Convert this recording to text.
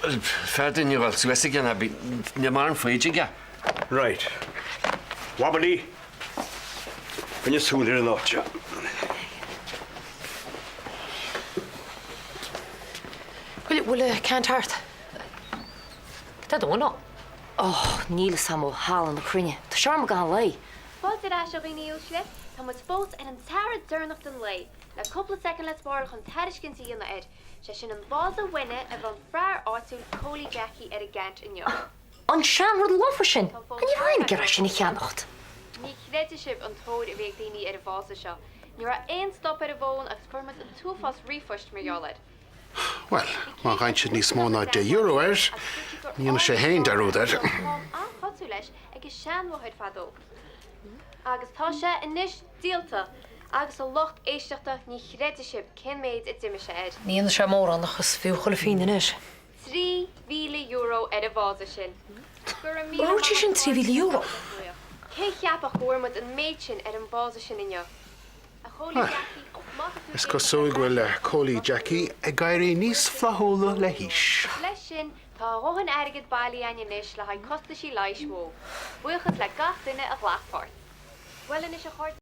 B'fhearr dúinn a dhul suas aige ná bí, níl mórán foighid aige. Right. Wobbley! Coinnigh súil ar an áit seo. Bhfuil, bhfuil an ceant thart? Cad é do bhunú? Ó, níl fhios a'm ó thalamh na cruinne. Tá sé orm i gcaitheamh an lae. Fáilte ar ais a dhaoine uaisle. Tá muid fós ar an earra deireanach den lae, le cúpla soicind le spáráil chun tairiscint a dhéanamh air, sé sin an vása uaine a bhronn fear áitiúil Cóilí Jackie ar an gceant inniu. An seanrud lofa sin! An raibh éinne ag iarraidh sin a cheannacht? Ní chreidfidh sibh an tóir a bhí ag daoine ar an vása seo. Ní raibh aon stop ar an bhfón agus fuair muid an t-uafás ríomhphoist mar gheall air. Bhuel, má fhaigheann siad níos mó ná €10 air, ní dhéanfaidh sé féin dearúd air. An-chosúil leis ag a seanmháthair fadó. Agus tá sé anois díolta! Agus a lucht éisteachta, ní chreidfidh sibh cén méid a d'imigh sé air. Ní dhéanfaidh sé mórán ach is fiú chuile phingin anois. €3,000 ar an vása sin. Go raibh An ndúirt sí sin €3,000? Cé cheapfadh go bhfuair muid an méid sin ar an vása sin inniu? A Chóilí Jackie, má tá tú Is cosúil go bhfuil Cóilí Jackie ag éirí níos flaithiúla le haois. Leis sin, tá a dhóthain airgid bailithe againn anois le haghaidh costaisí leighis Mhó. Buíochas le gach duine a ghlac páirt. Bhuel anois a chairde.